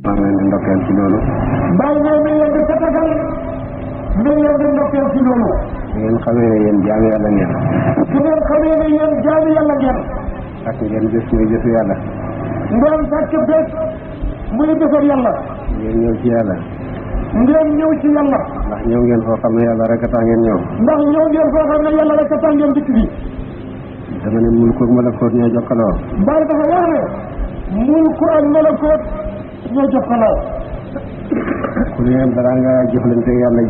maa ngi leen di ndokkeel ci loolu. bàyyi ne mi leen di tatagal mi leen di ndokkeel ci loolu. su ngeen xamee ne yéen jaami yàlla ngeen. su ngeen xamee ne yéen jaami yàlla ngeen. ak ngeen gis muy jëfu yàlla. ngeen fekk bés muy defar yàlla. ngeen ñëw ci yàlla. ngeen ñëw ci yàlla. ndax ñëw ngeen foo xam ne yàlla rek a tax ngeen ñëw. ndax ñëw ngeen foo xam ne yàlla rek a tax ngeen dikk bi. dama ne mulku ak malakoot ñoo jokkaloo. Baye dafa wax ne mulku ak malakoot ñoo jokkaloo. ku ne balaa ngaa jëflanteeg yàlla ak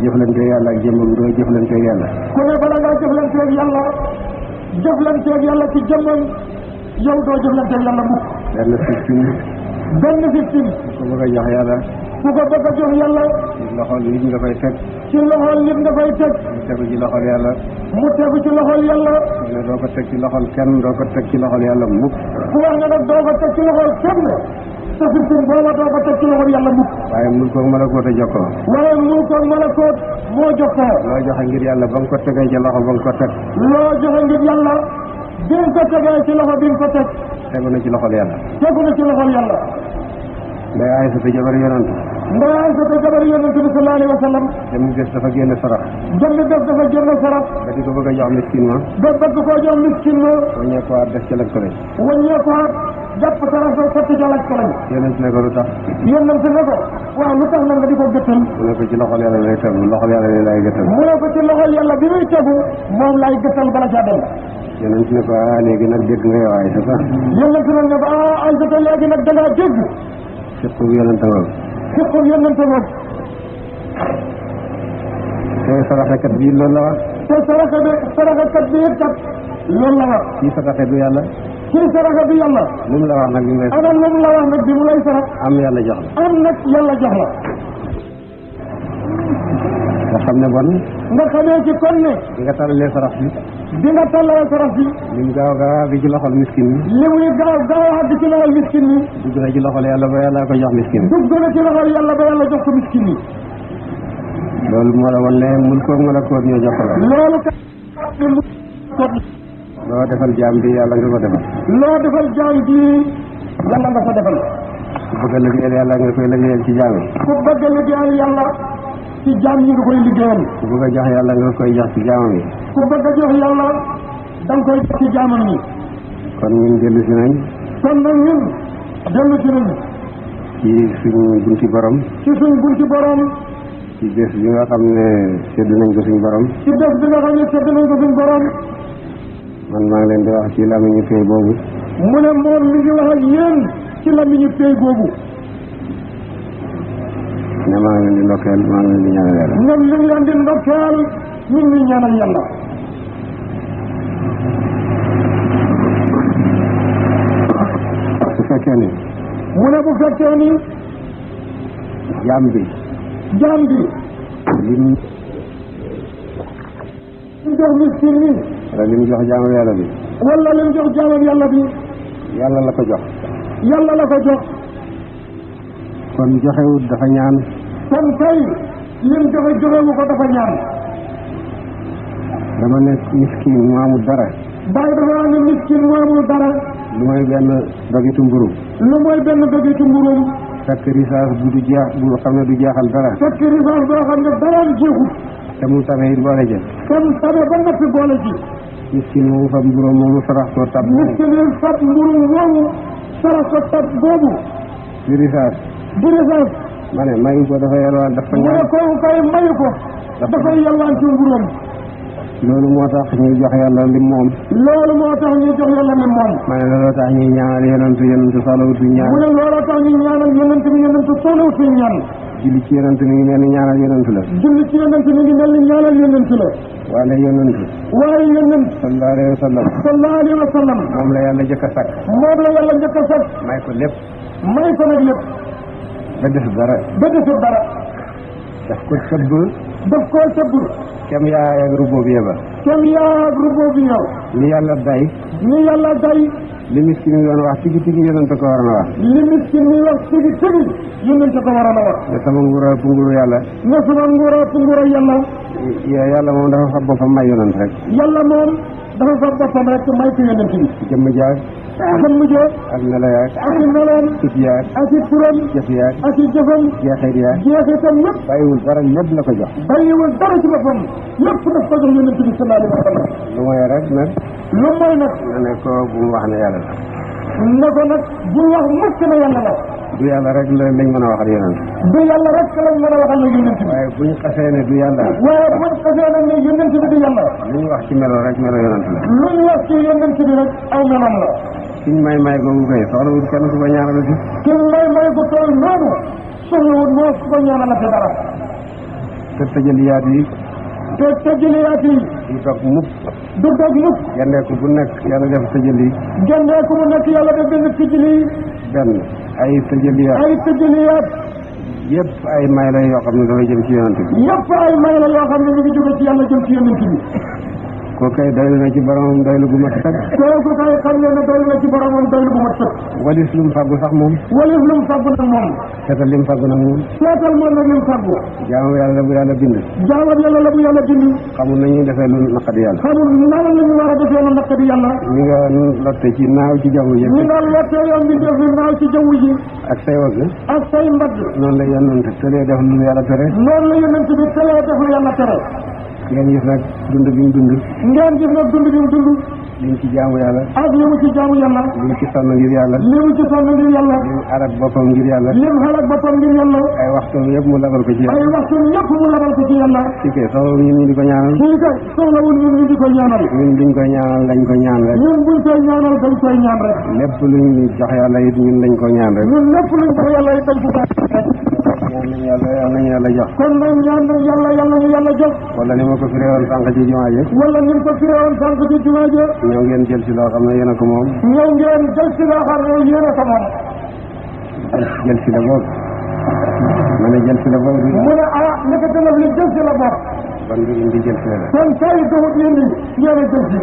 jëmmam doo jëflanteeg yàlla. ku ne balaa ngaa jëflanteeg yàlla ci jëmmam yow doo jëflanteeg yàlla mukk. benn fiftin. ku ko bëgg a jox yàlla. ku ko bëgg a jox yàlla. ci loxol nit nga koy teg. ci loxol nit nga koy teg. mu tegu ci loxol yàlla. mu tegu ci loxol yàlla. mu ne doo ko teg ci loxol kenn doo ko teg ci loxol yàlla mukk. ku wax ne nag doo ko teg ci loxol kenn sa fiftin booba doo ko teg ci loxol yàlla mukk. waaye mulku ak malakoot a jokkoo. waaye mulku ak malakoot moo jokkoo. loo joxe ngir yàlla ba nga ko tegee ci loxo ba nga ko teg. loo joxe ngir yàlla bi nga ko tegee ci loxo bi nga ko teg. tegu na ci loxol yàlla. tegu na ci loxol yàlla. Ndeye Aïssata jabar yonent. Ndeye Aïssata jabar yonent bi sallallahu alayhi wa sallam. dem bés dafa génne sarax. dem bés dafa génne sarax. ba di ko bëgg a jox miskin ma. ba bëgg koo jox miskin ma. wàññeekuwaat def ca lañ ko lañ. wàññeekuwaat jàpp sarax sa sotti ca lañ ko lañ. yonent ne ko lu tax. yonent ne ko waaw lu tax nga di ko gëttal. mu ne ko ci loxol yàlla lay tegu loxol yàlla lay gëttal. mu ne ko ci loxol yàlla bi muy tegu moom lay gëttal bala caa dem. yonent ne ko léegi nag dégg nga yow Aïssata. yonent ne ko Aïssata léegi nag da ngaa dégg. fiqhu yonent ngoog. fiqhu yonent ngoog. te saraxekat bii loolu la wax. te saraxekat bii kat loolu la wax. kii saraxe du yàlla. kii saraxe du yàlla. lu mu la wax nag bi mu lay. ana lu mu la wax nag bi mu lay sarax. am yàlla jox la. am nag yàlla jox la. nga xam ne bon. nga xamee ci kon ne. bi nga tàllalee sarax bi. bi nga tàllalee sarax bi. lim gaaw bi ci loxol miskin mi. li muy gaaw bi ci loxol miskin mi. dugg na ci loxol yàlla ba yàlla ko jox miskin mi. dugg na ci loxol yàlla ba yàlla jox ko miskin mi. loolu moo la wan ne mulku ak malakoot ñoo jokkaloo. loolu kat loo defal jaam bi yàlla nga ko defal. loo defal jaam bi yàlla nga ko defal. ku bëgg a liggéeyal yàlla nga koy liggéeyal ci jaam yi. ku bëgg a liggéeyal yàlla ci jaam yi nga koy liggéeyal. ku bëgg a jox yàlla nga koy jox ci jaamam yi. ku bëgg a jox yàlla da nga koy jox ci jaamam yi. kon ñun dellu si nañ. kon nag ñun dellu si nañ. ci suñu bunti borom. ci suñu bunti borom. ci bés bi nga xam ne sédd nañ ko suñu borom. ci bés bi nga xam ne sédd nañ ko suñu borom. man maa ngi leen di wax ci lamiñu pay boobu. mu ne moom mi ngi wax ak yéen ci lamiñu pay boobu. ne maa ngi leen di ndokkeel maa ngi leen di ñaanal yàlla. ñoom ñu ngi leen di ndokkeel ñu ngi ñaanal yàlla. su fekkee ni. mu ne bu fekkee ni. jaam bi. lim jox miskin mi. wala lim jox jaamu yàlla bi. wala lim jox jaamam yàlla bi. yàlla la ko jox. yàlla la ko jox. kon joxewut dafa ñaan. kon kay lim joxewu ko dafa ñaan. dama ne miskin mu amul dara. Baye dafa ne miskin mu amul dara. lu mooy benn dogitu mburu. fekk risaas bu du jeex bu xam ne du jeexal dara. fekk risaas boo xam ne dara jeexul. te mu tamee it boole jël. comme tamee ba noppi boole ji. miskin moomu fab mburu moomu sarax ko tab. miskin yi fab mburu moomu sarax ko tab boobu. di risaas. ma ne mayu ko dafa yalwaan dafa ñaan. mu ne kooku kay mayu ko. dafay yalwaan ci mburoom. loolu moo tax ñuy jox yàlla lim moom. loolu moo tax ñuy jox yàlla lim moom. ma ne looloo tax ñuy ñaanal yonentu soxlawut ñaan. mu ne looloo tax ñuy ñaanal yonentu soxlawut ñaan. julli ci yonentu mi ngi mel ni ñaanal yonentu la. julli ci yonentu mi ngi mel ni ñaanal yonentu la. waaye yonentu. sallallahu alayhi wa sallam. moom la yàlla njëkk a sakk. may ko lépp. may ko nag lépp. ba def dara. daf ko sëbb. kem yaa ak rububiyya ba. ni yàlla day. li miskin mi doon wax tigi yonent ko war na wax. ne sama nguura ëpp nguuru yàlla. yàlla moom dafa fab boppam may yonent rek. yàlla moom dafa fab boppam rek may ko yonent bi. jëmm jaag. jëmm ja ak melo yaag ak i meloom tut yaag ak i turam jëf yaag ak i jëfam jeexit yaag jeexitam yëpp bàyyiwul dara lépp la ko jox bàyyiwul dara ci boppam lépp daf ko jox yonent bi sallallahu alayhi wa sallam lu mooy rek nag lu mooy nag na ne ko bu mu wax ne yàlla la ne ko nag bu wax mukk ne yàlla la du yàlla rek la lañ mën a waxal yonent du yàlla rek lañ mën a waxal ne yonent bi waaye buñ xasee ne du yàlla waaye buñ xasee nag ne yonent bi du yàlla lu ñu wax ci melo rek melo yonent la lu ñu wax ci yonent bi rek aw melam la suñ may googu koy soxlawul kenn ku ko ñaanal si ki may ko toll noonu soxlawul moo ko ñaanalate dara te tëjaliyaat yi te tëjaliyaat yi du dog mukk du dog mukk gendeeku bu nekk yàlla def tëjali gendeeku bu nekk yàlla def benn tëjali benn ay tëjaliyaat ay tëjaliyaat yëpp ay may la yoo xam ne dafay jëm ci yonent bi yëpp ay may la yoo xam ne ñu ngi jóge ci yàlla jëm ci yonent bi kooku kay doylu na ci boromam doylu bu mat sëkk kooku kay xam ne ne doylu na ci boromam doylu bu mat sëkk walis lu mu fàggu sax moom walis lu mu fàggu nag moom seetal li mu fàggu nag moom seetal moom nag li mu fàggu jaamu yàlla la bu yàlla bind jaamam yàlla la bu yàlla bind xamul nañuy defee lu naqadi yàlla xamul nan la ñu war a defee lu naqadi yàlla mi nga lotte ci naaw ci jaww ji ñi nga lottee yoon bi def naaw ci jaww ji ak say wagg ak say mbagg noonu la yonent tëlee def lu yàlla tere noonu la yonent bi tëlee def lu yàlla tere ngeen gis nag dund bi mu dund ngeen gis nag dund bi mu dund li mu ci jaamu yàlla ak li mu ci jaamu yàlla li mu ci sonn ngir yàlla li mu ci sonn ngir yàlla li mu arak boppam ngir yàlla li mu xalak boppam ngir yàlla ay waxtoom yëpp mu labal ko ci yàlla ay waxtum yëpp mu labal ko ci yàlla ci kay soxla ñun ñu di ko ñaanal kii kay soxlawul ñun ñu di ko ñaanal ñun duñ ko ñaanal dañ ko ñaan rek ñun buñ koy ñaanal dañ koy ñaan rek lépp luñ jox yàlla it ñun dañ ko ñaan rek ñun lépp luñ jox yàlla it dañ ko rek ñaan nañ yàlla yal nañu yàlla jox kon nag ñaan nañ yàlla yàlla ñu yàlla jox wala ni ma ko firee woon sànq ci jumaa ji wala ni mu ko firee woon sànq ci jumaa ji ñëw ngeen jël si loo xam ne yéen a ko moom ñëw ngeen jël si loo xam ne yéen a ko moom jël si la boog ma ne jël si la boog mu ne ah nekkati nag li jël si la bopp ban bi indi jël si la kon saa yu doxut yéen ñi yéen a jël si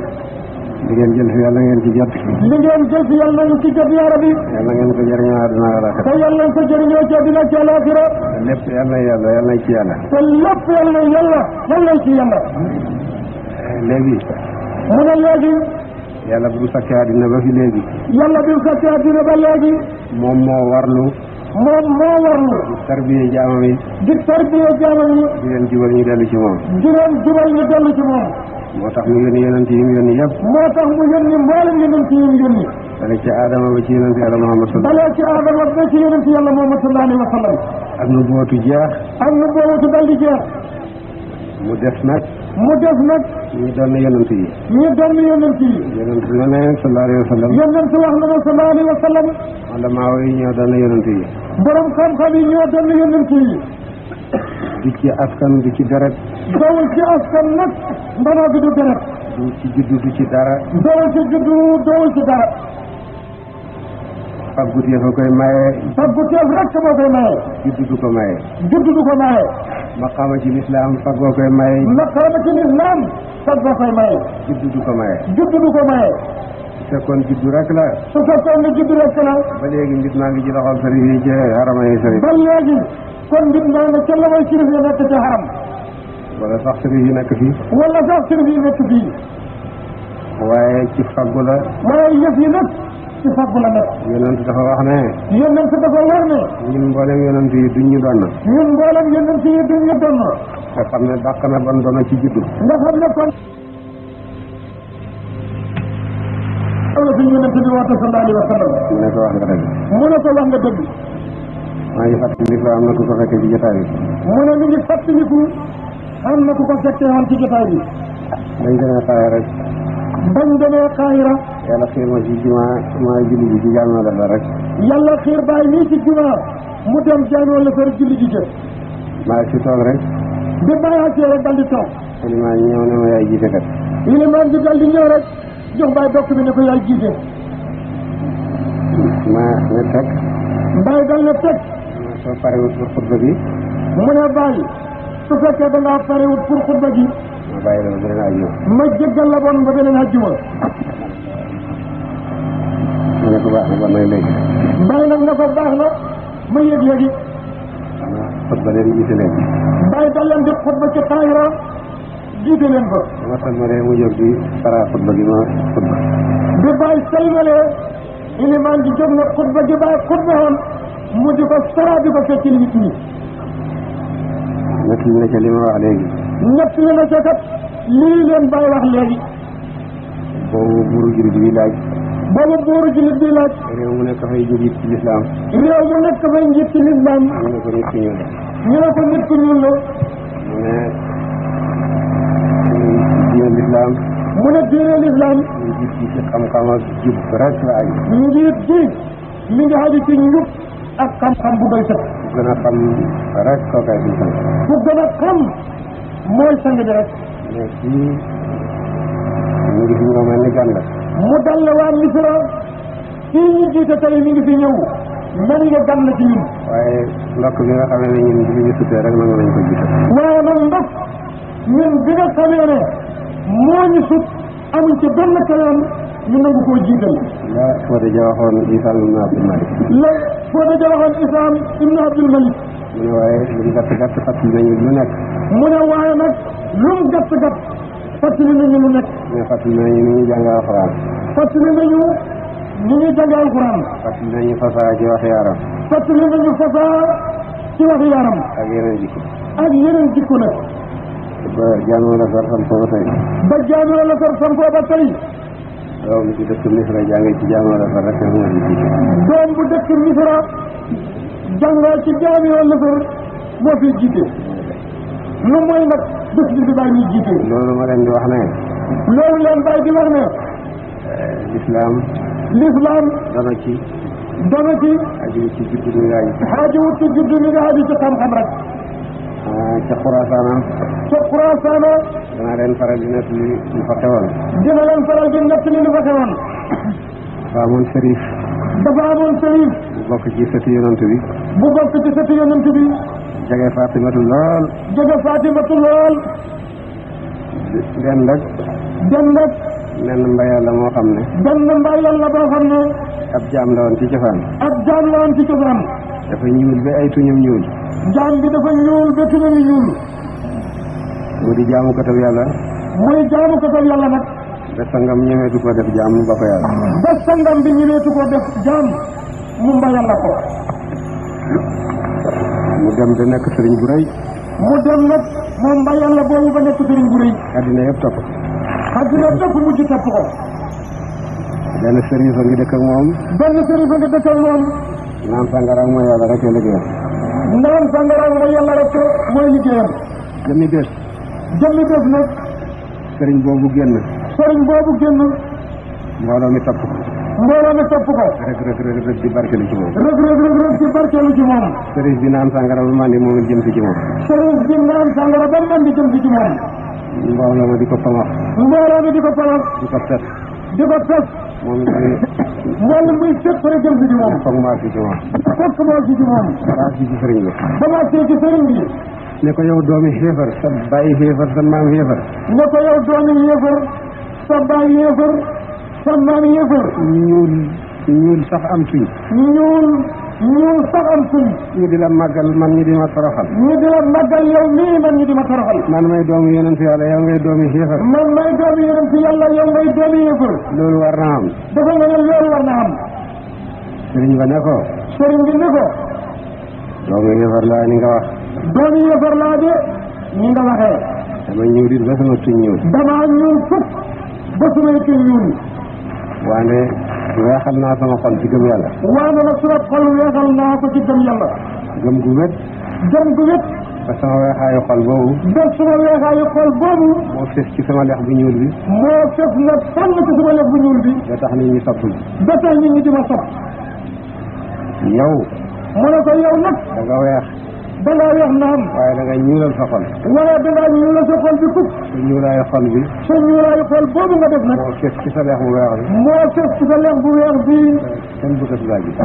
li ngeen jël si yàlla ngeen ci jot li ngeen jël si yàlla nañu ci jot yaa rabbi yàlla ngeen ko jëriñoo àdduna ak àllaaxira te yàlla nañ ko jëriñoo ci àddina ci àllaaxira te lépp yàlla yàlla ci yàlla te lépp yàlla yàlla ci yàlla léegi mu ne léegi yàlla bu mu sakkee àddina ba fi léegi yàlla bi mu sakkee àddina ba léegi moom moo warlu moom moo warlu tarbiye jaamam yi di tarbiye jaamam yi di leen jubal ñu dellu ci moom di leen jubal ñu dellu ci moom moo tax mu yónni yonent yi mu yónni yëpp moo tax mu yónni mboolem yonent yi mu yónni dale ci aadama ba ci yonent yàlla Muhammad dalee ci aadama ba ci yonent yàlla Muhammad sallallahu alayhi wa sallam ak nu bootu jeex ak nu boobu dal di jeex mu def nag ñu doon yonent yi ñu doon yonent yi yonent na ne sallallahu alayhi wa sallam yonent wax na ne sallallahu alayhi wa sallam ulamaa yi ñoo doon yonent yi borom xam-xam yi ñoo doon yonent yi du ci askan du ci deret dawul ci askan nag ndanoo bi du deret du ci juddu du ci dara dawul ci juddu dawul ci dara fagguteef a koy maye fagguteef rek moo koy maye juddu du ko maye juddu du ko maye maqaama ci lislaam faggoo koy maye maqaama ci lislaam faggoo koy maye juddu du ko maye juddu du ko maye su fekkoon juddu rek la su fekkoon ne juddu rek la ba léegi mbit maa ngi ci loxol sëriñ yi ci harama yi sëriñ ba léegi kon mbit maa nga ca la mooy sërif yi nekk ci haram wala sax sëriñ yi nekk fii wala sax sërif yi nekk fii waaye ci faggu la waaye yëf yi nag ci faggu la nag yonent dafa wax ne yonent dafa war ne ñun mboolem yonent yi duñ ñu doon ñun mboolem yonent yi duñ ñu doon nga xam ne dàq na bon doona ci juddu nga xam ne kon wala suñ yonent bi woote sallallahu alayhi wa sallam mu ne ko wax nga dëgg mu ne ko wax nga dëgg maa ngi fàttaliku am na ku ko fekkee ci jotaay bi mu ne mi ngi fàttaliku am na ku ko fekkee woon ci jotaay bi dañ demee xaaya rek bañ demee Kaahira yàlla xiir ma ci jumaa julli ji ci jaamoo la rek yàlla xiir bàyyi nii ci jumaa mu dem jaamoo la far julli ji jëf maa ci toog rek bi bàyyi ci rek dal di toog ilimaan ñëw ne ma yaay jiite kat ilimaan ji dal di ñëw rek jox bàyyi dokk bi ne ko yaay jiite ma ne teg bàyyi dal na teg soo parewut pour xutba bi mu ne bàyyi su fekkee da ngaa parewut pour xutba gi ma bàyyi la ba beneen àjjuma ma jéggal la bon ba beneen àjjuma mu ne ko baax na bon nag léegi bàyyi nag ne ko baax na ma yëg léegi xutba leen jiite leen bàyyi dal leen di xutba ci Kaahira jiite leen ko ma salmalee mu jóg di fara xutba gi ma xutba bi bàyyi salmalee ilimaan ji jóg na xutba ji bàyyi xutba woon mu di ko sara di ko fekk nit ñi nekk li na ca li ma wax léegi ñett li na ca kat lii leen bàyyi wax léegi boobu buuru jullit bi laaj boobu buuru jullit bi laaj réew mu nekk fay njiit ci lislaam réew mu nekk fay njiit ci lislaam ñu ne ko nit ku ñuul ñu ne ko nit ku ñuul la mu ne diine lislaam mu ne diine lislaam njiit ci xam-xam ak jub rek la aju njiit ji mi ngi aju ci njub ak xam-xam bu doy sëkk ku gën a xam rek kookaay suñu sant ku gën a xam mooy sang bi rek mais fii ñu ngi fi ñëw mel ni gan la mu dal la waa Misra kii ñu jiite tey mi ngi fi ñëw mel nga gan la ci ñun waaye ndokk bi nga xamee ne ñun bi ñu sutee rek nangu nañ ko jiite waaye nag ndox ñun bi nga xamee ne moo ñu sut amuñ ci benn kalaan ñu nangu koo jiital la Fodé Dia waxoon Isa ibn Abdul Malik la Fodé Dia waxoon Isa ibn Abdul Malik mu ne waaye lu mu gàtt gàtt fàttali nañu lu nekk mu ne waaye nag lu mu gàtt gàtt fàttali nañu lu nekk mais fàttali nañu ni ñuy jàng alxuraan fàttali nañu ni ñuy jàng alxuraan fàttali nañu fasaa ci wax yaram fàttali nañu fasaa ci wax yaram ak yeneen jikko ak yeneen jikko nag ba jaamoo la sar sampoo ba tey ba jaamoo la sar sampoo ba tey doom ci dëkk Misra jàngee ci jaamoo la sar rek moo di jiite doom bu dëkk Misra jàngee ci jaamoo la sar moo fi jiite lu mooy nag dëkk bi bàyyi ñuy jiite loolu ma leen di wax ne loolu leen bàyyi di wax ne l'islam dana ci aju ci juddu mi nga aju xaajowut ci juddu mi nga aju ci xam-xam rek ca Xurasaana dana leen faral di nekk li ñu fa xewoon dina leen faral di nekk li ñu fa xewoon dafa amoon sërif bu bokk ci sëti yonent bi jege Fatimatu lool den nag nenn mbay yàlla moo xam ne ab jaam la woon ci cosaan dafa ñuul ba ay tuñam ñuul jaam bi dafa ñuul ba tuñam ñuul mu di jaamu katab yàlla nag ba sangam ñemeetu ko def jaam mu ba ko yàlla ba sangam bi ñemeetu ko def jaam mu mba yàlla ko mu dem ba nekk sëriñ bu rëy mu dem nag moom mba yàlla boobu ba nekk sëriñ bu rëy addina yëpp topp mujj topp ko benn sëriñ a ngi dëkk ak moom naan sangaraam mooy yàlla rek liggéeyam jëmmi bés nag sëriñ boobu génn mbooloo mi topp ko rëg di barkeelu ci moom sëriñ bi naan sangara ba mandi moom it jëm si ci moom mbooloo ma di ko pamax di ko tes moom muy sët pare jëm si ci moom foog maa si ci moom maa si ci sëriñ bi ne ko yow doomi xéefar sa bàyyi xéefar sa maam xéefar ñuul sax am tuñ ñu di la màggal man ñu di ma toroxal man may doomu yonent yàlla yow ngay doomi xéefar loolu war na am sëriñ ba ne ko doomu xéefar laa ni nga wax dama ñuul it ba sama tuñ ñuul waane weexal naa sama xol ci gëm yàlla gëm gu wét ba sama weexaayu xol boobu moo fes ci sama lex bu ñuul bi ba tax nit ñi sopp yow mu ne ko yow nag da nga weex naam waaye da nga ñuulal sa xol ñuulal sa xol bi kub sa ñuulaayu xol boobu nga def nag moo fes ci sa lex bu weex bi kenn bëggatu laa gis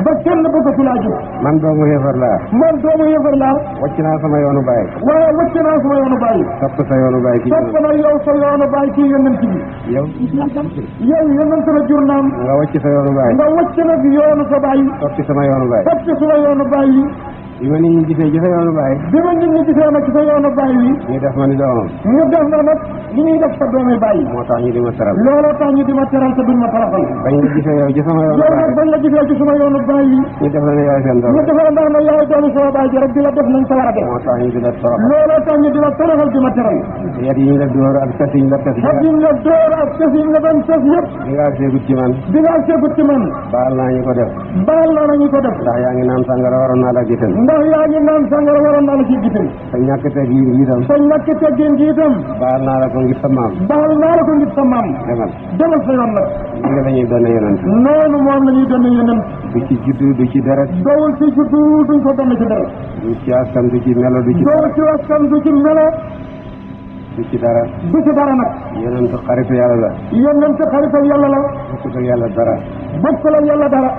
man doomu yéefar laa wàcc naa sama yoonu baay topp sa yoonu baay kii yonent bi yow yonent la jur naam nga wàcc sa yoonu baay sa baay topp sama yoonu baay bi ma nit ñi gisee ci sa yoonu baay nag ci sa yoonu baay wi ñu def ma ni doomam ñu def na nag li ñuy def sa doomi bàyyi moo tax ñu di ma teral looloo tax ñu di ma teral te duñ ma toroxal bañ la gisee yow ci sama yoonu yow nag bañ la gisee ci suma yoonu bàyyi ñu def la ne yaay seen doom ñu defal ndax na yaay doomi sama bàyyi ji rek di la def nañ ko war a def moo tax ñu di la toroxal looloo tax ñu di la toroxal di ma teral yat yi ñu la dóor ak tes yi ñu la tes ak yi nga door ak tes yi nga doon tes yëpp di nga seegut ci man di nga seegut ci man baal naa ñu ko def baal naa nañu ko def ndax yaa ngi naan sàngara waroon naa la gisal ndax yaa ngi naan sàngara waroon naa la ci gital sa ñàkk teg yi itam sa ñàkk teggin gi itam baal naa la ko ngir sa maam baal naa la ko ngir sa maam demal demal sa yoon nag li nga la ñuy doon yonent noonu moom la ñuy doon yonent du ci juddu du ci deret dowul ci juddu duñ ko doon ci dara du ci askan du ci melo du ci dowul ci askan du ci melo du ci dara du ci dara nag yonent xaritu yàlla la yonent xarital yàlla la bokkut ak yàlla dara bokkul ak yàlla dara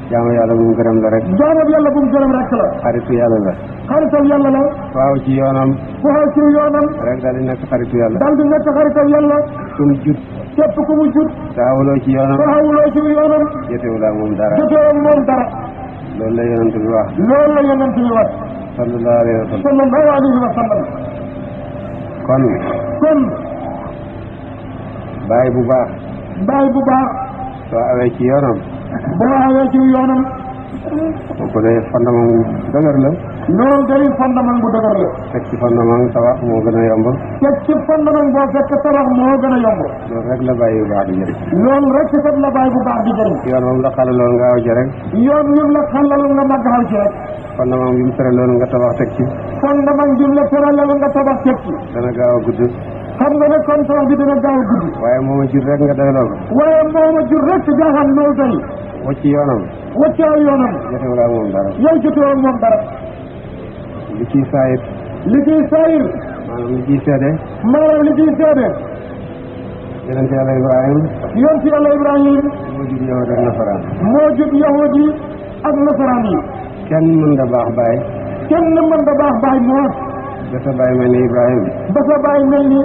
jaamu yàlla bu mu gërëm la rek jaamab yàlla bu mu gërëm rek la xaritu yàlla la xarital yàlla la waaw ci yoonam ku xaw ci yoonam rek daal di nekk xaritu yàlla dal di nekk xarital yàlla ku mu jut képp ku mu jut taawuloo ci yoonam ku xawuloo ci yoonam jotewul ak moom dara jotee ak moom dara loolu la yonent bi wax loolu la yonent bi wax sallallahu alayhi wa sallam sallallahu alayhi wa sallam kon kon baay bu baax baay bu baax soo awee ci yoonam boo awee ci yoonam kooku day fondement bu dëgër la loolu day fondement bu dëgër la teg ci fondement tabax moo gën a yomb teg ci fondement boo fekk tabax moo gën a yomb loolu rek la bàyyi bu baax di jëriñ loolu rek kat la baay bu baax di jëriñ yoon moom la xalaloon nga aw ci rek yoon wi la xalal nga màgg xaw ci rek fondement bi mu tëraloon nga tabax teg ci fondement bi la tëralal nga tabax teg ci dana gaaw a gudd xam nga ne kon tabax bi dina gaaw a gudd waaye mooma jur rek nga doyloo ko waaye mooma jur rek jaaxal loolu day wacc yoonam waccaaw yoonam jotewul ak moom dara yow jotewoo ak moom dara li ciy saayit li ciy saayir maanaam li ciy seede maanaam li ciy seede yonent yàlla Ibrahim yoon ci yàlla Ibrahim moo jur yahud ak nasaraan moo jur yahud yi ak nasaraan yi kenn mën da baax baay kenn mën da baax baay moo ba sa baay mel ni Ibrahim ba sa baay mel ni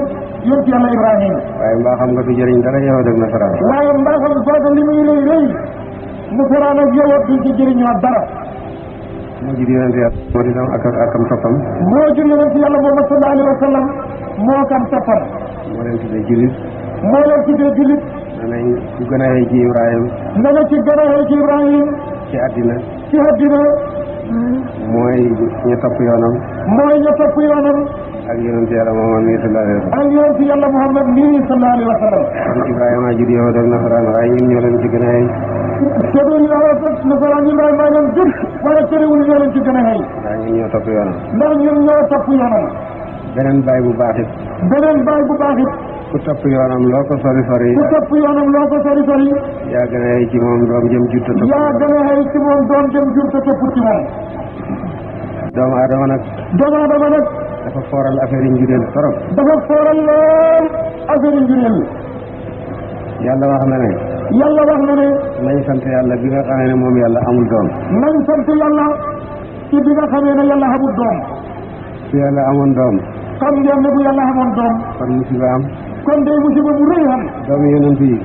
yoon ci yàlla Ibrahim waaye mbaa xam nga du jëriñ dara yahud ak nasaraan waaye mbaa xam fooga li muy rëy rëy nasaraan ak yahud duñ ci jëriñoo dara moo jur yonent yàlla moo di tam akam toppam moo jur yonent yàlla Muhammad sallallahu alayhi wa sallam moo kam toppam moo leen tuddee julit moo leen tuddee julit danañ ku gën a xëy ci Ibrahim na nga ci gën a xëy ci Ibrahim ci àddina ci àddina mooy ñu topp yoonam mooy ñu topp yoonam ak yonent yàlla Muhammad mi sallallahu alayhi wa sallam ak yonent yàlla Muhammad mii sallallahu alayhi wa sallam kon Ibrahima jur yahud ak nasaraan waaye ñun ñoo leen ci gën a xëy te duñ nasaraan Ibrahima leen jur waaye terewul ñoo leen ci gën a xëy ndax ñun ñoo topp yoonam ndax ñun ñoo topp yoonam beneen baay bu baax it beneen baay bu baax it ku topp yoonam loo ko sori sori ku topp yoonam loo ko sori sori yaa gën a xëy ci moom doom jëm jur te topp yaa gën a xëy ci moom doom jëm jur te topp ci moom doomu aadama nag dafa fooral affaire yi njureel torop dafa fooral lool affaire yi njureel yàlla wax na ne nañ sant yàlla bi nga xamee ne moom yàlla amul doom nañ sant yàlla ci bi nga xamee ne yàlla amul doom su yàlla amoon doom xam ngeen ne bu yàlla amoon doom kon musiba am kon day musiba bu rëy am doomi yonent yi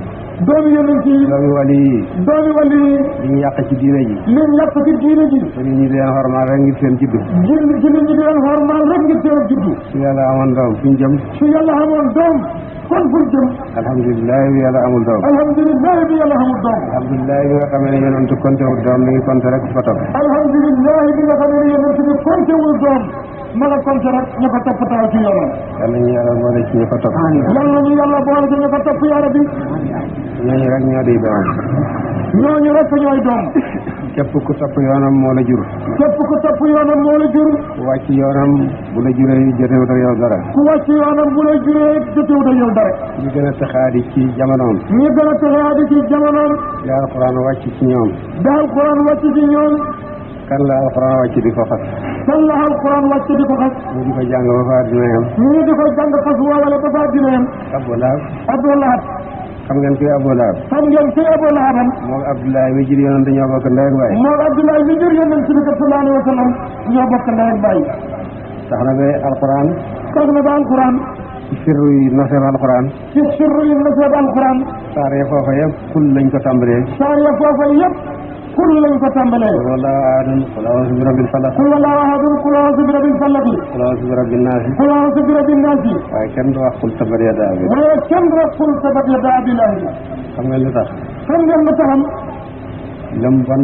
doomi yonent yi doomi wali yi li ñu yàq ci diine ji li ñu yàq ci diine ji te nit ñi di leen xormaal rek ngir seen juddu nit ñi di leen xormaal rek ngir seen juddu su yàlla amoon doom fu ñu jëm su yàlla amoon doom kon fu ñu jëm alhamdulilah bi yàlla amul doom alhamdulilah bi yàlla amul doom alhamdulilah bi nga xamee ne yonent compté wul doom mi ngi compté rek fa topp alhamdulilah bi nga xamee ne yonent bi compté wul doom ma nga compté rek ñu ko topp taw ci yoonam yàlla ñu yàlla boole ci ñu ko topp yàlla ñu yàlla boole ci ñu ko topp yaara bi ñooñu rek ñoo di doom ñooñu rek ñooy doom képp ku topp yoonam moo la jur képp ku topp yoonam moo la jur ku wàcc yoonam bu la juree jotewut ak yow dara ku wàcc yoonam bu la juree jotewut ak yow dara ñu gën a texaadi ci jamonoom ñu gën a texaadi ci jamonoom di alquran wàcc ci ñoom da alquran wàcc ci ñoom kan la alquran wàcc di ko xas kan la alquran wàcc di ko xas ñu di ko jàng ba fa dina yem ñu di ko jàng xas woowale ba fa dina yem Abu Lahab Abu Lahab xam ngeen kuy Abu Lahab xam ngeen kuy Abu Lahab moom Abdoulaye mi jur yonent dañoo bokk ndey ak baay moom Abdoulaye mi jur yonent bi sallallahu alayhi wa sallam ñoo bokk ndey ak baay tax na ba alquran tax na ba alquran ci sirru yi nasab alquran ci sirru yi nasab alquran saar ya foofa yëpp kul lañ ko tàmbalee saar ya foofa yëpp kul lañ ko tàmbalee wala ahadun qul a'udhu bi rabbil falaq qul wallahu ahadun qul a'udhu bi rabbil falaq qul a'udhu bi rabbin nas qul a'udhu bi rabbin nas waaye kenn du wax qul tabat yadaa bi waaye kenn du wax qul tabat yadaa abi lahab xam nga lu tax xam ngeen lu taxam lam bon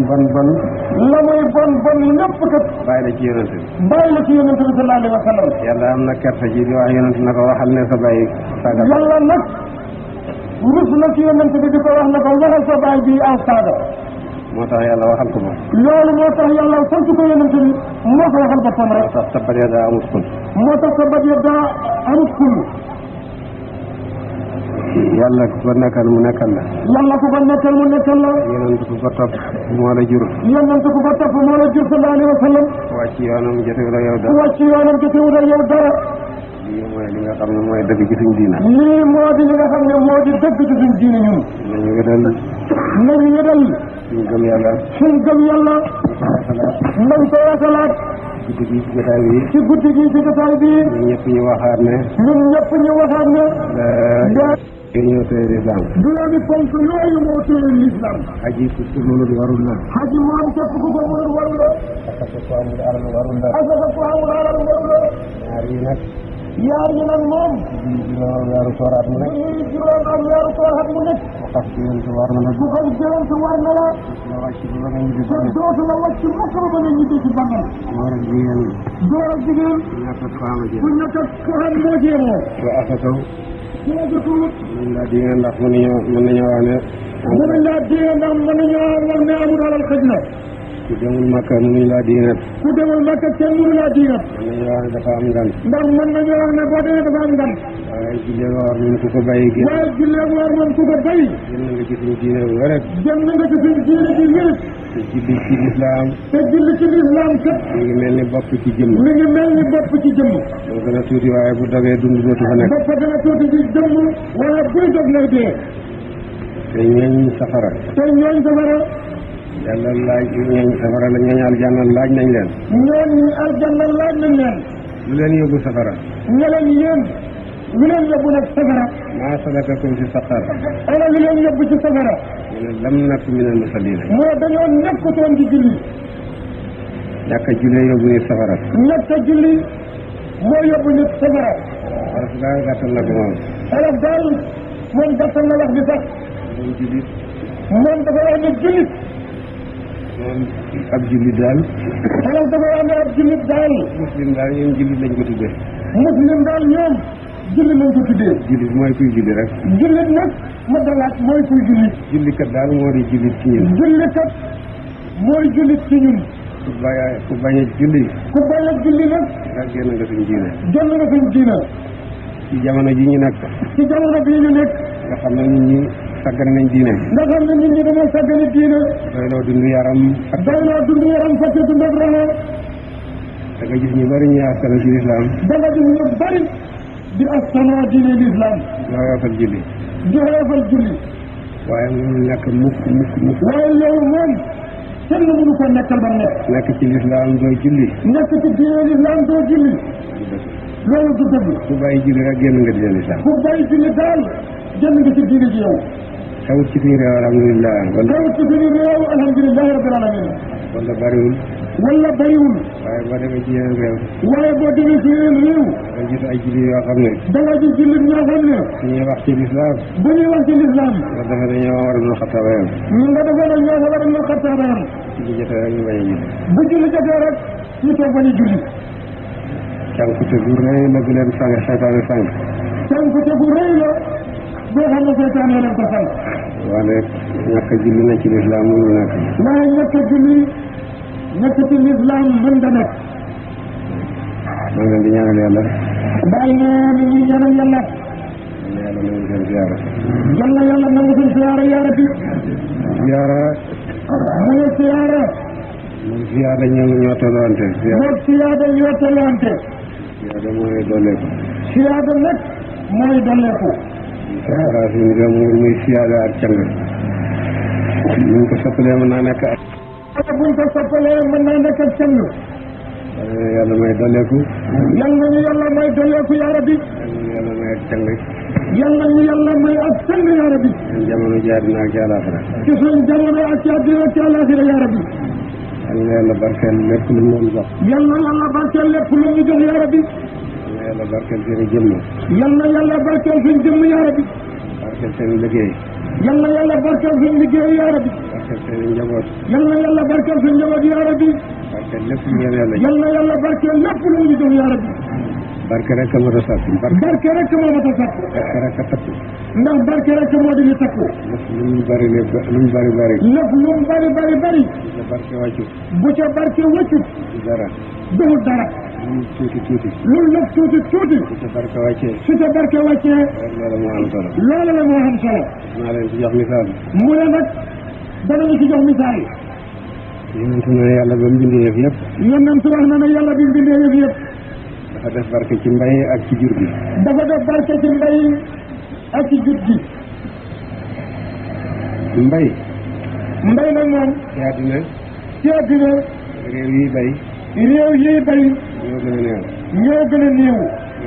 la muy bon lépp kat bàyyi la ci yonent bi bàyyi la ci yonent bi sallallahu alayhi wa sallam yàlla am na kersa ji di wax yonent na ko waxal ne sa bàyyi saaga yàlla nag rus na ci yonent bi di ko wax ne ko waxal sa bàyyi bi aw saaga moo tax yàlla waxal ko moom loolu moo tax yàlla sant ko yonent bi moo ko waxal boppam rek moo tax tabat yadaa amut kul moo tax tabat yadaa amut kul yàlla ku ko nekkal mu nekkal la yàlla ku ko nekkal mu nekkal la yonent ku ko topp moo la jur yonent ku ko topp moo la jur sallallahu alayhi wa sallam wàcc yoonam jotewul ak yow dara wàcc yoonam jotewul ak yow dara lii mooy li nga xam ne mooy dëgg ci suñ diina lii moo di li nga xam ne moo di dëgg ci suñ diina ñun nañu wédal nañu wédal suñ gëm yàlla suñ gëm yàlla nañ ko wasalaat guddi gi jotaay bi ci guddi gi ci jotaay bi ñun ñëpp ñu waxaat ne ñun ñëpp ñu waxaat ne yooyu ñoo tëye lislaam juróomi ponk yooyu moo tëye lislaam aji ku ko mënul warul la aji moom képp ku ko mënul warul la asaka ko amul alal warul la asaka ko amul alal warul la ñaar yi nag yaar yi nag moom juróom weeru koor at mu nekk juróom ak weeru koor at mu nekk ku xas jëwante war na la ku xas jëwante war na la la wàcc ba nga ñibbi te dootu la wàcc mukk ba nga ñibbi ci bàmmeel góor ak jigéen góor ak jigéen ñàkk ak faama ku jël ñàkk ak ko xam moo jéemoo ku asakaw jéegatuut mën laa di nga ndax mën nañoo wax ne mënuñ laa diine ndax mënuñoo wax ne amul alal xëj na ku demul makka mënuñ laa diinat ku demul makka kenn mënu laa diinat mën nañoo wax ne dafa am ngan ndax mën nañoo wax ne boo demee dafa am ngan waaye jullee woor moom ku ko bàyyi génn waaye jullee woor moom ku ko bàyyi génn nga ci suñu diine bu wéret génn nga ci suñ diine ji wéret te julli ci lislaam te julli ci lislaam kat mi ngi mel ni bopp ci jëmm mi ngi mel ni bopp ci jëmm moo gën a tuuti waaye bu dogee dund dootu fa nekk bopp dana tuuti ci jëmm waaye buy dog lay dee te ñooñ safara te ñooñ safara yàlla laaj ñooñ safara la ñooñ aljanna laaj nañ leen ñooñ aljanna laaj nañ leen lu leen yóbbu safara ne leen yéen lu leen yóbbu nag safara maa salakakum fi saqar ana lu leen yóbbu ci safara mu ne lam nakku min al musallin moo dañoo nekkutoon di julli ñàkk a jullee yóbbu nit safara ñàkk a julli moo yóbbu nit safara parce que daal gàttal na ko moom xelal daal moom gàttal na wax bi sax moom jullit moom dafa wax ne jullit moom ab jullit daal xelal dafa wax ne ab jullit daal muslim daal ñoom jullit lañ ko tuddee muslim daal ñoom jullit lañ ko tuddee jullit mooy kuy julli rek jullit nag ma dalaat mooy kuy jullit jullikat daal moo di jullit ci ñun jullikat mooy jullit ci ñun ku bañ a julli ku bañ a julli nag nga génn nga suñ diine génn nga suñ diina ci jamono ji ñu nekk ci jamono bii ñu nekk nga xam ne nit ñi sàggan nañ diine nga xam ne nit ñi dañoo sàggani diina doyloo dund yaram ak doyloo dund yaram fàtte dund ak roxo da nga gis ñu bëri ñuy askanu ci lislaam da nga gis ñu bari di askanoo diine lislaam di xoyofal julli di xoyofal julli waaye mënul nekk mukk waaye loolu moom kenn mënu ko nekkal ba nekk ci lislaam doo julli nekk ci diine lislaam doo julli loolu du dëgg ku bàyyi julli rek génn nga diine lislaam ku bàyyi julli daal génn nga ci diine ji yow xewut ci suñu réew alhamdulilah xewut ci suñu réew alhamdulilahi rabbil alamin wala bariwul bariwul waaye boo demee ci yeneen réew waaye boo demee ci yeneen réew da nga gis ay julli yoo xam ne da nga gis jullit ñoo xam ne su ñuy wax ci lislaam bu ñuy wax ci lislaam nga defe ne ñoo war a dul xattaaba yam nga defee ne ñoo war a dul xattaaba yam julli jotee rek ñu bañ a julli bu julli jotee rek ñu toog bañ a julli cànkute bu rëy la bu leen sànq seytaane sànq cànkute bu rëy la boo xam ne seytaane leen ko sànq waaye ñàkk a julli na ci lislaam mënul nekk waaye ñàkk a julli nekk ci lislaam mën da nekk maa ngi leen di ñaanal yàlla bàyyi ne mi ngi ñaanal yàlla yàlla nangu seen ziyaara yàlla yàlla nangu seen ziyaara yaara bi ziyaara mu ne ziyaara moom ziyaada ñoo tolluwante moom ziyaada ñoo tolluwante ziyaada mooy dolleeku ziyaada nag mooy dolleeku racine ga muy ziyaada ak càng buñ ko soppalee mën naa nekk ak buñ ko soppalee mën naa nekk ak càng yàlla may dolleeku. yal nañu yàlla may dolleeku yaa rabbi. yal nañu yàlla may ak càng. yal nañu yàlla may ak càng yaa rabbi. suñ jamono ji àddina ak ci àllaaxira. ci suñ jamono ak ci àddina ak ci àllaaxira yaa rabbi. yal na yàlla barkeel lépp lu mu jox. yal na yàlla barkeel lépp lu ñu jox yaa rabbi. yal na yàlla barkeel seen i jëmm. yal na yàlla barkeel suñ jëmm yaa rabbi. barkeel seen i liggéey. yal na yàlla barkeel suñ liggéey yaa rabbi. barkeel seen i njaboot. yal na yàlla barkeel suñ njaboot yaa rabbi. barkeel lépp lu ngeen yàlla. yal na yàlla barkeel lépp lu ñu jox yaa rabbi. barke rek a mën a sàtt. barke rek moo mat a sàtt. barke rek a takku. ndax barke rek moo di ñu takku. lépp lu mu bari lépp lu mu bari bari. lépp lu mu bari bari bari. bu ca barke wàccut. bu ca barke wàccut. dara. duhul dara. lu mu tuuti tuuti. lu lépp tuuti tuuti. bu ca barke wàccee. su ca barke wàccee. loolu moo am solo. loolu la moo am solo. naa leen ci jox misaal. mu ne nag danañu ci jox misaal. yonent na yàlla ba mu bindee yëf yëpp. yonent wax na ne yàlla bi mu bindee yëf yëpp. dafa def barke ci mbay ak ci jur gi. dafa def barke ci mbay ak ci jur gi. mbay. mbay nag moom. ci àddina. ci àddina. réew yi bay. réew yi bay. ñoo gën a néew. ñoo gën a néew.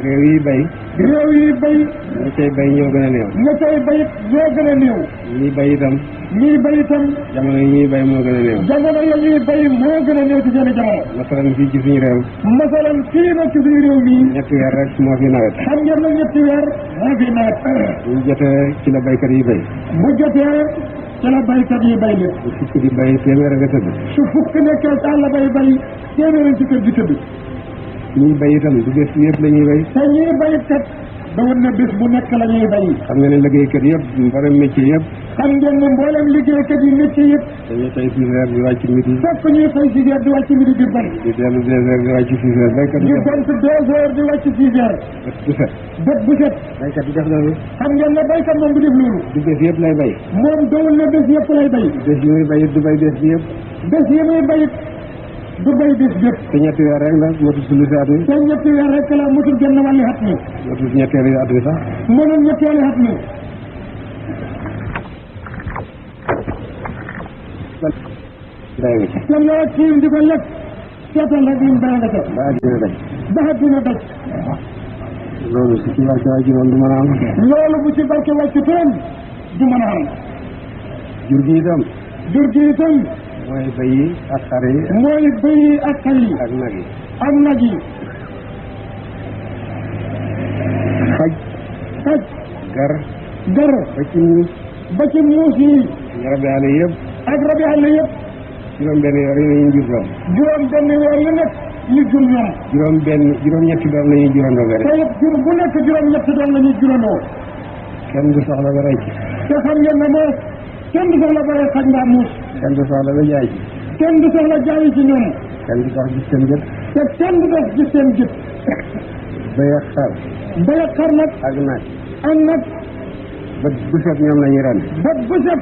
réew yi bay. réew yi bay. ña cay bay ñoo gën a néew. ña cay bay ñoo gën a néew. ñi bay itam. ñii bay itam. jamono yi ñuy bay moo gën a néew. jamono ya ñuy bay moo gën a néew ci seen jamono. masalan fii ci suñu réew. masalan fii nag ci suñu réew mii. ñetti weer rek moo fi nawet. xam ngeen nag ñetti weer moo fi nawet. bu jotee ci la baykat yi bay. bu jotee ci la baykat yi bay lépp. bu fukk di bay téeméer nga tëdd. su fukk nekkee ci àll bay bay téeméer ci kër gi tëdd. ñuy bay itam du bés yëpp la ñuy bay. te ñuy baykat da woon na bés bu nekk la ñuy bay. xam nga ne liggéeykat yëpp mboolem métier yëpp. xam ngeen ne mboolem liggéeykat yi métier yëpp. dañuy xëy 6 heures di wàcc midi. fekk ñuy xëy 6 heures di wàcc midi di bay. di dellu 2 heures di wàcc 6 heures. baykat di gont 2 heures di wàcc 6 heures. bët bu set. bët bu set. baykat bi def loolu. xam ngeen ne baykat moom du def loolu. du bés yëpp lay bay. moom dowul ne bés yëpp lay bay. bés yi muy bay it du bay bés bi yëpp. bés yi muy bayit du bay bés yëpp. te ñetti weer rek la motul sulu si at mi. te ñetti weer rek la motul genn wàlli at mi. motul ñetteelu at mi sax. mënul ñetteeli at mi. day nga ci. te loo tiim di ko lekk seetal rek lim bay nga ca. ba àddina daj. ba àddina daj. loolu su ci barke wàcc woon du mën a am. loolu bu ci barke wàcc toon du mën a am. jur gi itam. jur gi itam. mooy bëy yi ak xar yi. mooy bëy yi ak xar yi. ak nag yi. ak nag yi. xaj. xaj. gar. gar. ba ci muus. ba ci muus yi. rabi àll yëpp. ak rabi àll yëpp. juróom benn weer yi nañuy jur doom. juróom benn weer yu nekk ñu jur ñoom. juróom ñetti doom la ñuy jurandoo rek. te it jur bu nekk juróom ñetti doom la ñuy jurandoo. kenn du soxla ba rey ci. te xam ngeen ne moom kenn du soxla ba rey xaj mbaa muus. kenn du soxla ba jaay ci. kenn du soxla jaayi ci ñoom. kenn du tax gis seen gët. te kenn du def ci seen jët. bëy ak xar. bëy ak xar nag. ak nag. ak nag. bët bu set ñoom la ñuy ren. bët bu set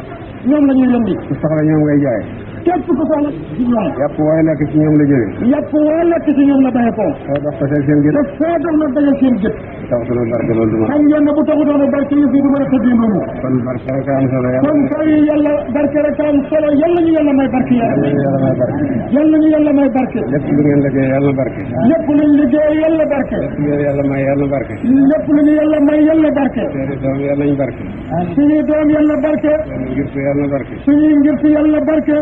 ñoom la ñuy rendi. ku soxla ñoom ngay jaay. képp ku soxla ci ñoom. yàpp waaye lekk ci ñoom la jógee. yàpp waa lekk ci ñoom la bàyyi ko. soo dox ko seen gët. te foo dox na daje seen gët. taxutoon barke loolu du ma. xam ngeen ne bu taxutoon a barke yi fii du mën a tëddee noonu. kon barke rek am solo yàlla. kon kay yàlla barke rek am solo yàlla ñu yàlla may barke yàlla. yàlla may barke. yàlla ñu yàlla may barke. lépp lu ngeen liggéey yàlla barke. lépp luñ liggéey yàlla barke. lépp lu yàlla may yàlla barke. lépp lu ñu yàlla may yàlla barke. seeni doom yàlla ñu barke. suñuy doom yàlla barke. suñu ngirtu yàlla barke. suñuy ngirtu yàlla barke.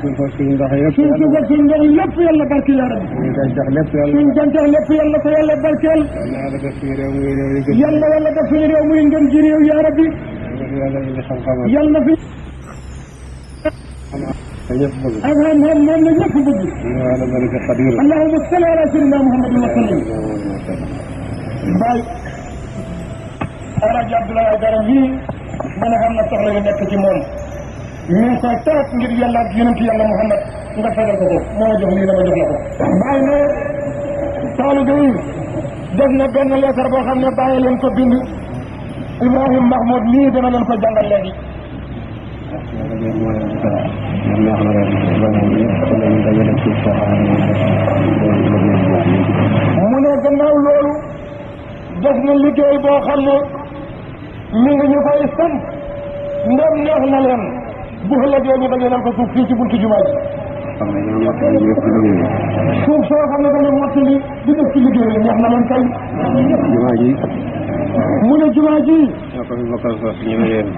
suñ ko suñ ndox yëpp. suñ suba suñ ndox lépp yàlla barke yàlla. suñ gàncax lépp yàlla. suñ gàncax lépp yàlla ko yàlla barkeel. yàlla def suñu réew muy réew yi gën. yàlla wala def suñu réew muy ngën ji réew yaa rabbi. yàlla indi xam-xam ak. yàlla fi. ñëpp bëgg. ak moom moom la ñëpp bëgg. yàlla bari sa xadir. allahumma salli ala sayyidina muhammadin wa sallim. Baye Alaaji Abdoulaye Aidara yii mën a xam na soxla yu nekk ci moom ñu ngi koy toog ngir yàlla ak yonent yàlla Muhammad nga fegal ko ko moo ma jox lii dama jox la ko. Baye ne taalibe yi def na benn leetar boo xam ne bàyyi leen ko bind Ibrahim Mahmoud lii dana leen ko jàngal léegi. mu ne gannaaw loolu def na liggéey boo xam ne mi ngi ñu koy sant ndem neex na leen bu ëllëgee ñu daje leen ko suuf fii ci buntu jumaa ji. suuf soo xam ne dañu mott mottali di def ci liggéey bi neex na leen kay. jumaa ji. mu ne jumaa ji. ñoo ko fi bokkal sos ñu ne yéen.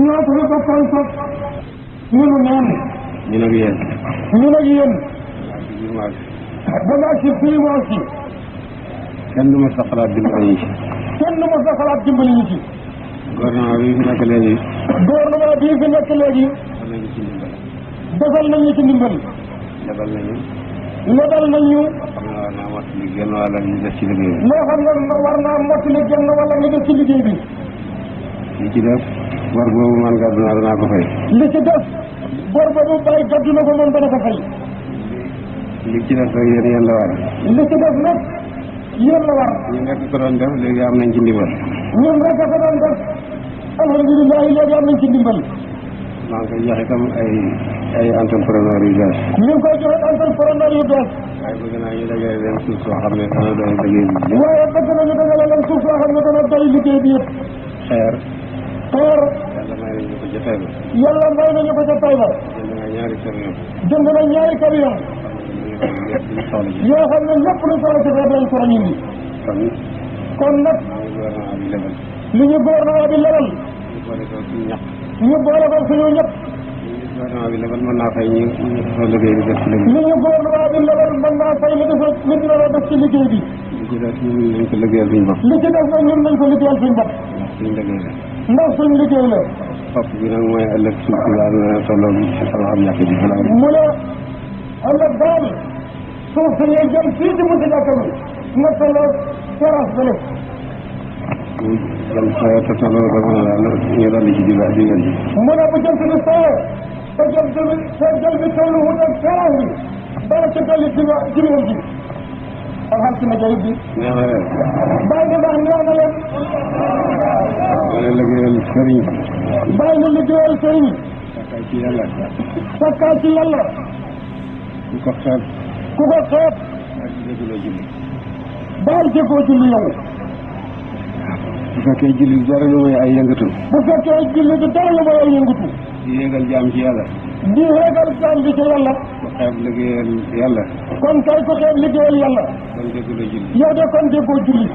ñoo ko fi bokkal sos ñu ne neen. ñu ne yéen. ñu ne yéen. jumaa ji. ba nga ci fii moo ci. kenn du ma sa xalaat dimbali ñu ci. kenn du ma sa xalaat dimbali ñu ci. gouvernement bi fi nekk léegi. gouvernement bii fi nekk léegi. defal nañu ci ndimbal. defal nañu. lebal nañu. lebal nañu. xam naa war naa mottali genn wàll ñu def ci liggéey bi. loo xam ne war naa mottali genn wàll ñu def ci liggéey bi. li ci def bor boobu man gàddu naa danaa ko fay. li ci def bor boobu bàyyi gàddu na ko moom dana ko fay. li ci def rek yéen la war. li ci def nag yéen la war. ñun rek ko doon def léegi am nañ ci ndimbal. ñun rek ko doon def alhamdulilah léegi am nañ ci ndimbal. maa ngi koy jox itam ay entrepreneur yu bees. ñu ngi koy joxe entrepreneur yu bees. waaye bëgg naa ñu dajale leen suuf soo xam ne dana doy liggéey bi. waaye bëgg nañu dajale leen suuf soo xam ne dana doy liggéey bi yëpp. xeer. xeer. yàlla may nañu ko ca Taïba. yàlla may nañu ko ca Taïba. jënd na ñaari camion. jënd na ñaari camion. yoo xam ne lépp lu soxla ci xeer lañ ko indi. kon nag. li ñu gouvernement bi lebal. ñu boole ko suñu ñëpp. gouvernement bi lebal mën naa fay ñu fa liggéey bi def ci liggéey. li ñu gouvernement bi lebal mën naa fay li dafa li dina la def ci liggéey bi. li ci des ñun nañ ko liggéeyal suñu bopp. li ci des nag ñun nañ ko liggéeyal suñu bopp. suñu liggéey la. ndax suñu liggéey la. topp bi nag mooy ëllëg suuf si daal na tolloo bi si xam ñàkk ji balaa. mu ne ëllëg daal suuf si ñuy jëm fii ci musi jàkka bi na tolloo terrasse bële. jëm soo te tolloo ba mën a daal ñu daal di ci digal ji. mu ne bu jëm si ni soo te jëm si ni te jëm si tollu wut ak terrasse bi dara ci dolli jibéen ji alhamdulilah bi. neex na leen. bàyyi na ndax neex na leen. wala liggéeyal sëriñ. bàyyi na liggéeyal sëriñ. sakkaay ci yàlla. sakkaay ci yàlla. ku ko xeeb. ku ko xeeb. ak dégguloo julli. baal jëfoo julli yow. bu fekkee julli dara lu may ay yëngatu. bu fekkee julli du dara lu may ay yëngatu. di yéegal jaam ci yàlla. di yéegal jaam bi ci yàlla. ku xeeb liggéeyal yàlla. kon kay ku xeeb liggéeyal yàlla. kon dégguloo julli. yow de kon déggoo julli.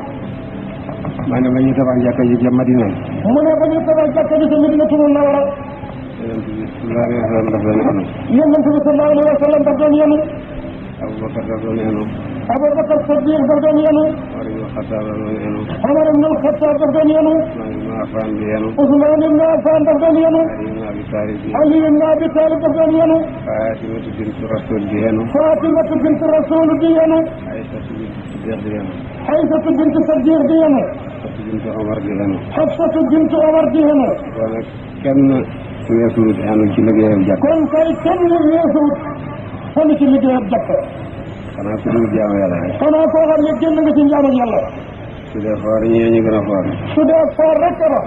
maa ne ba ñu tabax jàkka ji ca Madina. mu ne ba ñu tabax jàkka ji ca Medina tunu nawara. yonent bi sallallahu alayhi wa sallam daf doon yenu. yonent bi sallallahu alayhi wa sallam daf doon yenu. Abubakar daf doon yenu. Abubakar Sadiq daf doon yenu. Omar ibn Xattaab daf doon yenu. Omar ibn Xattaab daf doon yenu. Usmaan ibn Affaan di yenu. Usmaan ibn Affaan daf doon yenu. Ali ibn Abi Taalib di yenu. Ali ibn Abi Taalib daf doon yenu. Faatimatu bintu Rasuul di yenu. Faatimatu bintu Rasuul di yenu. Aysatu bintu Siddiq di yenu. Aysatu bintu Siddiq di yenu. Xafsatu bintu Omar di yenu. Xafsatu bintu Omar di yenu. kon nag kenn weesuwut yenu ci liggéeyam jàkk. kon kay kenn weesuwut fan ci liggéeyam jàkk. xanaa ku dul jaamu yàlla rek. xanaa koo xam ne génn nga ci njaamu yàlla. su dee foor ñee ñu gën a foor. su dee foor rek ba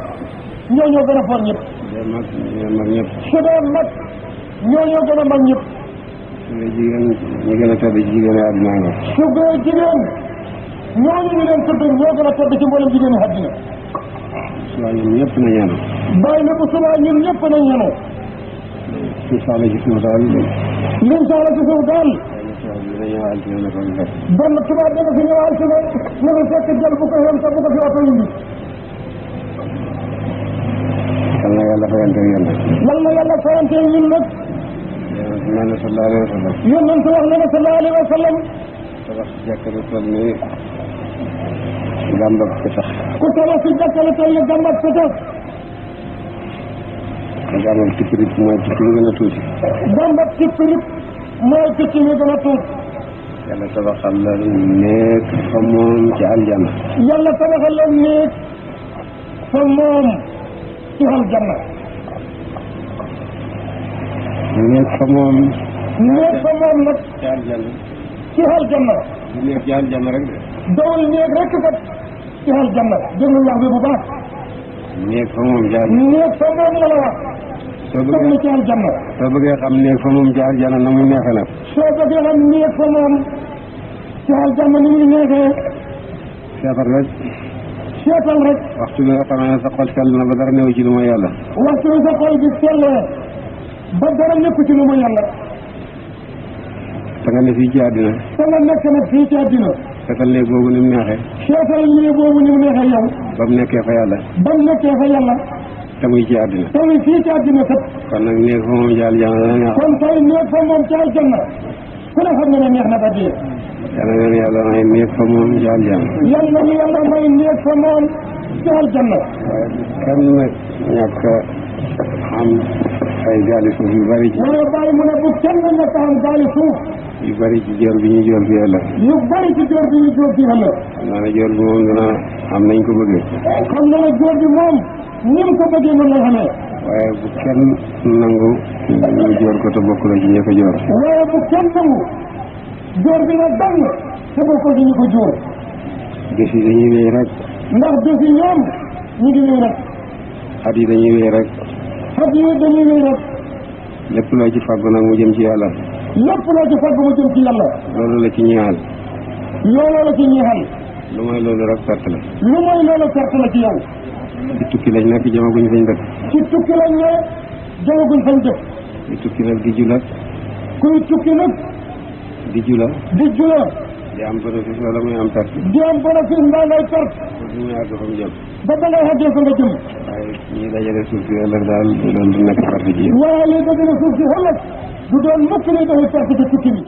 ñoo gën a foor ñëpp. su dee mag ñoo mag ñëpp. su dee mag ñoo gën a mag ñëpp. su dee jigéen ñi gën a tedd ci jigéen yi àddina nga. su dee jigéen ñooñu ñu leen tudd ñoo gën a tedd ci mboolem jigéen yi àddina. subaa ñun ñëpp na ñenu. bàyyi na bu subaa ñun ñëpp nañ ñenu. su soxla ci suuf daal. liñ soxla ci suuf daal. dina ñëw altine na ko fekk. benn tubaab dana fi ñëw altine na ko fekk jël bu ko yem te bu ko fi oto indi. yal na yàlla fayante yéen nag. yal na yàlla fayante ñun nag. nee na sallallahu alayhi wa sallam. yonent wax na ne sallallahu alayhi wa sallam. tabax jàkka lu toll ni gàmbab ko tax. ku tabax si jàkka lu toll ni gàmbab ko tax. gàmbab tippirit mooy tippi lu gën a tuuti. gàmbab tippirit mooy picc mi gën a tuut. yàlla tabaxal la néeg fa moom ci aljanna. yàlla tabaxal la néeg fa moom ci aljanna. néeg fa moom. néeg fa moom nag. ci aljanna. ci aljanna. du néeg ci aljanna rek de. dawul néeg rek kat ci aljanna. déglu wax bi bu baax. néeg fa moom ci aljanna. néeg fa moom la la wax. soo bëggee ci aljanna. soo bëggee xam néeg fa moom ci aljanna na muy neexee nag. soo bëggee xam néeg fa moom ci aljanna ni muy neexee. seetal rek. seetal rek. waxtu bi nga xamee ne sa xol sell na ba dara néew ci lu mooy yàlla. waxtu bi sa xol bi sellee ba dara nekk ci lu mooy yàlla. te nga ne fii ci àddina te nga nekk nag fii ci àddina seetal néeg boobu ni mu neexee seetal néeg boobu ni mu neexee yow ba mu nekkee fa yàlla ba mu nekkee fa yàlla te muy ci àddina te muy fii ci àddina kat kon nag néeg fa moom jaal jàng dana neex kon tey néeg fa moom ci aljanna ku ne xam nga ne neex na ba dee yàlla leen yàlla may néeg fa moom jaal jàng yàlla ñu yàlla may néeg fa moom ci aljanna waaye kenn ñàkk am ay gaali suuf yu bari ci waaye bàyyi mu ne bu kenn ñàkk am gaali suuf yu bari ci joor bi ñu joor fi yàlla yu bari ci joor bi ñu joor fi yàlla xam naa ne joor bi moom dina am nañ ko bëggee xam na ne joor bi moom ni mu ko bëggee noonu lay xamee waaye bu kenn nangu ñu joor ko te bokk la ci ñi ko joor waaye bu kenn nangu joor bi nag dang te bokk ci ñu ko joor gis yi dañuy wéy rek ndax bési ñoom ñu ngi wéy rek at yi dañuy wéy rek at yi dañuy wéy rek lépp loo ci fàggu nag mu jëm ci yàlla lépp loo ci fàgg mu jëm ci yàlla loolu la ci ñeexal loolu la ci ñeexal lu mooy loolu rek perte la lu mooy loolu perte la ci yow ci tukki lañ nekk jamaguñ fañ dëkk ci tukki lañ ne jamaguñ fañ dëkk ci tukki nag di jula kuy tukki nag di jula di jula di am bénéfice wala muy am perte di am bénéfice mbaa ngay perte pour bi muy àgg fa mu jëm ba ba ngay xàggee fa nga jëm waaye ñii dajale suuf si ëllëg daal loolu du nekk perte ji waaye li dajale suuf si ëllëg du doon mukk lay doon perte ci tukki bi